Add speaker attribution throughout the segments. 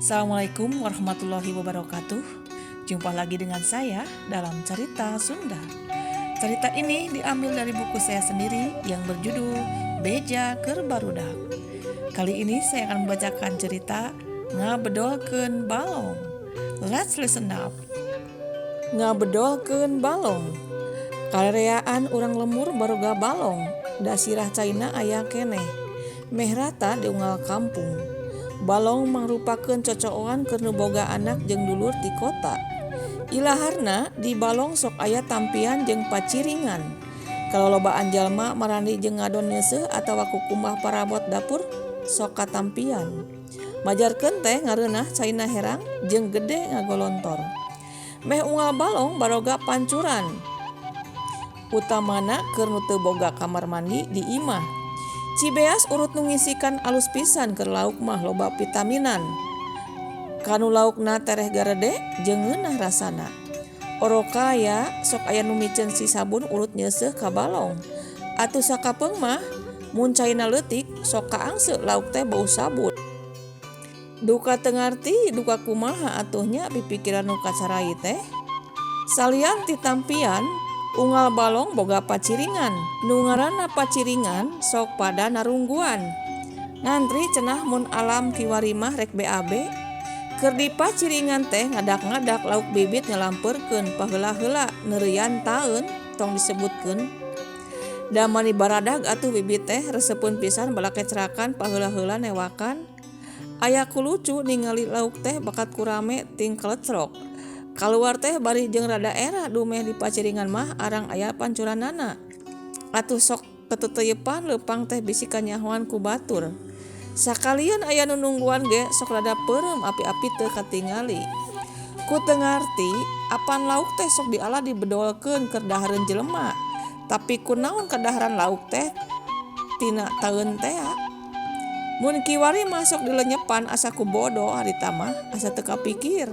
Speaker 1: Assalamualaikum warahmatullahi wabarakatuh. Jumpa lagi dengan saya dalam Cerita Sunda. Cerita ini diambil dari buku saya sendiri yang berjudul Beja Keur Barudak. Kali ini saya akan membacakan cerita Ngabedolkeun Balong. Let's listen up. Ngabedolkeun Balong. Karereaan urang lembur baroga balong, da sirah caina aya keneh. Meh rata di unggal kampung. Balong mangrupakeun cocooan keur nu boga anak jeung dulur ti kota. Ilaharna di balong sok aya tampian jeung paciringan. Kalolobaan jalma marandi jeung ngadon neuseuh atawa kukumbah parabot dapur sok katampian. Majarkeun teh ngareunah caina herang jeung gede ngagolontor. Meh unggal balong baroga pancuran. Utamana keur nu teu boga kamar mandi di imah. Cibeas urut nu ngisikan alus pisan keur lauk mah loba pitaminan. Kanu laukna tereh garede jeung ngeunah rasana. Orokaya sok aya nu miceun si sabun urut nyeuseuh ka balong. Atuh sakapeung mah mun caina leutik sok kaangse lauk teh bau sabun. Duka teu ngarti duka kumaha atuh nya pipikiran nu kacarai teh. Salian ti tampian, unggal balong boga paciringan. Nu ngaranna paciringan sok pada narungguan. Ngantri cenah mun alam kiwari mah rek BAB. Keur di paciringan teh ngadak-ngadak lauk bibit nyalampeurkeun paheula-heula neureuyan taeun tong disebutkeun. Da mani baradag atuh bibit teh resepeun pisan balakecrakan paheula-heula newakan. Aya ku lucu ningali lauk teh bakat ku rame ting kalecrok. Kaluar teh bari jeung rada era dumeh di paciringan mah arang aya pancuranana. Atuh sok keteteyepan leumpang teh bisi kanyahoan ku batur. Sakalian aya nu nungguan ge sok rada peureum api-api teu katingali. Ku teu ngarti apan lauk teh sok diala dibedolkeun keur dahareun jelema. Tapi kunaon kadaharan lauk teh tina taeun tea. Mun kiwari mah sok dilenyepan asa ku bodo harita mah asa teu kapikir.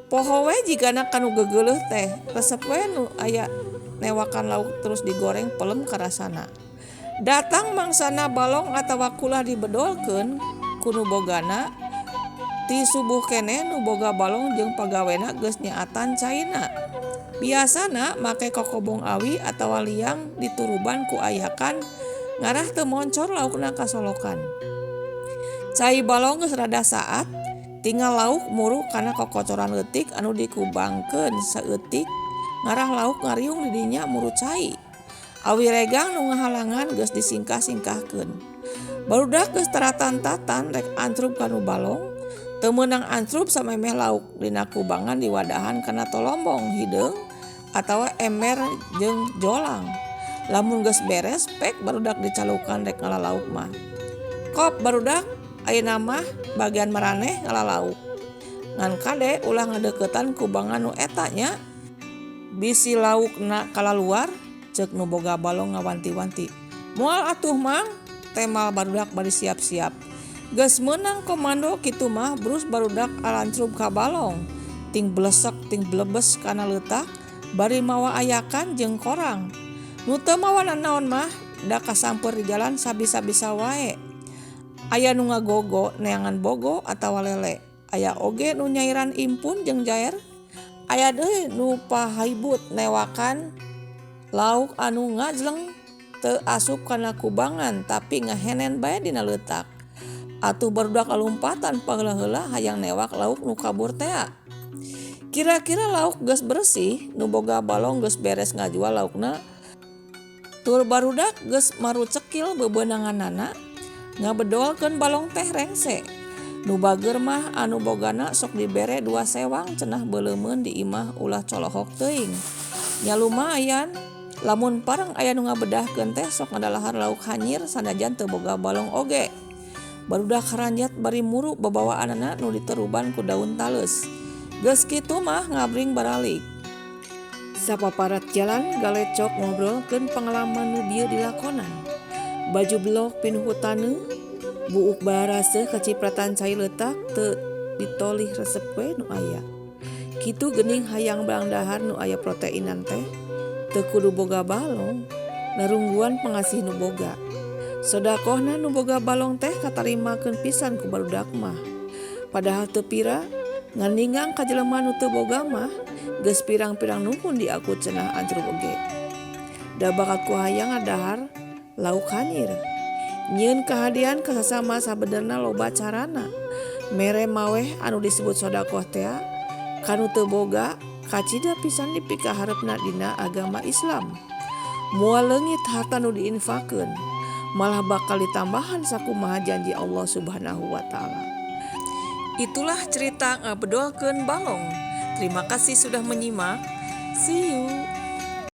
Speaker 1: Poho we jigana kanu gegeuleuh teh resep we nu aya newakan lauk terus digoreng pelem karasana. Datang mangsana balong atawa kulah dibedolkeun ku nu bogana ti subuh keneh nu boga balong jeung pagawena geus nyaatan caina. Biasana make kokobong awi atawa liang dituruban ku ayakan ngarah teu moncor laukna kasolokan. Cai balong geus rada saat tinggal lauk muru kana kokocoran leutik anu dikubangkeun saeutik ngarah lauk ngariung di dinya muru cai. Awi regang nu ngahalangan geus disingkah-singkahkeun. Barudak geus taratan-tatan rek antrub ka nu balong, teu meunang antrub samemeh lauk dina kubangan diwadahan kana tolombong hideung atawa ember jeung jolang. Lamun geus beres pek barudak dicalukan rek ngala lauk mah. Kop barudak ayeuna mah bagian maraneh ngala lauk. Ngan kade ulah ngadeuketan kubangan nu eta nya. Bisi laukna kalaluar ceuk nu boga balong ngawanti-wanti. Moal atuh mang, temal barudak bari siap-siap. Geus meunang komando kitu mah brus barudak alancrub ka balong. Ting blesek ting blebes kana leutak bari mawa ayakan jeung korang. Nu teu mawa nanaon mah da kasamper di jalan sabisa-bisa wae. Aya nu ngagogo neangan bogo atawa lele. Aya oge nu nyairan impun jeung jaer. Aya deui nu pahaibut newakan lauk anu ngajleng teu asup kana kubangan tapi ngahenen bae dina leutak. Atuh barudak lalumpatan paheula-heula hayang newak lauk nu kabur tea. Kira-kira lauk geus bersih, nu boga balong geus beres ngajual laukna. Tur barudak geus marucekil beubeunanganana ngabedolkeun balong teh rengse. Nu bager mah anu bogana sok dibere dua sewang cenah beuleumeun di imah ulah colohok teuing. Nya lumayan lamun pareng aya nu ngabedahkeun teh sok ngadalahar lauk hanyir sanajan teu boga balong oge. Barudak haranjat bari muru babawaanana nu diteruban ku daun taleus. Geus kitu mah ngabring baralik. Sapaparat jalan galecok ngobrolkeun pangalaman nu bieu dilakonan. Baju belok pinuh ku taneuh, buuk baraseuh kacipratan cai leutak teu ditolih resep we nu aya. Kitu geuning hayang belang dahar nu aya proteinan teh teu kudu boga balong, narungguan pangasih nu boga. Sodakohna nu boga balong teh katarimakeun pisan ku barudak mah. Padahal teu pira ngan ninggang ka jelema nu teu boga mah geus pirang-pirang nuhun diaku cenah ancrub oge. Da bakat ku hayang ngadahar lauk hanyir. Nyieun kahadean ka sasama sabenerna loba carana. Mere maweh anu disebut sodakoh tea ka nu teu boga kacida pisan dipikaharepna dina agama Islam. Moal leungit harta nu diinfakeun, malah bakal ditambahan sakumaha janji Allah Subhanahu wa taala. Itulah cerita ngabedolkeun balong. Terima kasih sudah menyimak. See you.